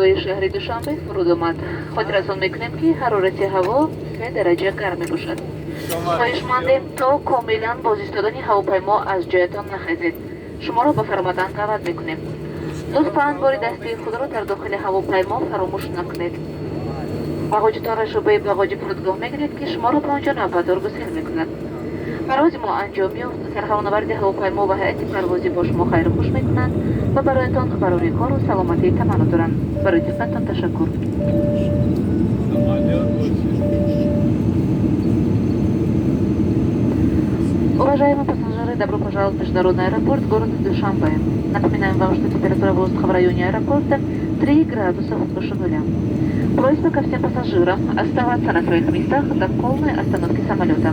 Фурудгоҳи шаҳри Душанбе фуруд омад. Хотиррасон мекунем, ки ҳарорати ҳаво 3 дараҷа гарм мебошад. Хоҳишмандем, то комилан боз истодани ҳавопаймо аз ҷоятон нахезед. Шуморо ба фаромадан даъват мекунем. Лутфан бори дастии худро дар дохили ҳавопаймо фаромӯш накунед. Бағоҷитонро шӯъбаи бағоҷи фурудгоҳ мегиред, ки шуморо ба он ҷо навбатдор гусел мекунад. Парвози мо анҷом ёфт. Сарҳавонаварди ҳавопаймо ва ҳайати парвозӣ бо шумо хайру хуш мекунанд ва бароятон барори кору саломатӣ таманно доранд. Барои диққаттон ташаккур. Самолет очень. Уважаемые пассажиры, добро пожаловать в международный аэропорт города Душанбе. Напоминаем вам, что температура воздуха в районе аэропорта 3 градуса выше нуля. Просьба ко всем пассажирам оставаться на своих местах до полной остановки самолета.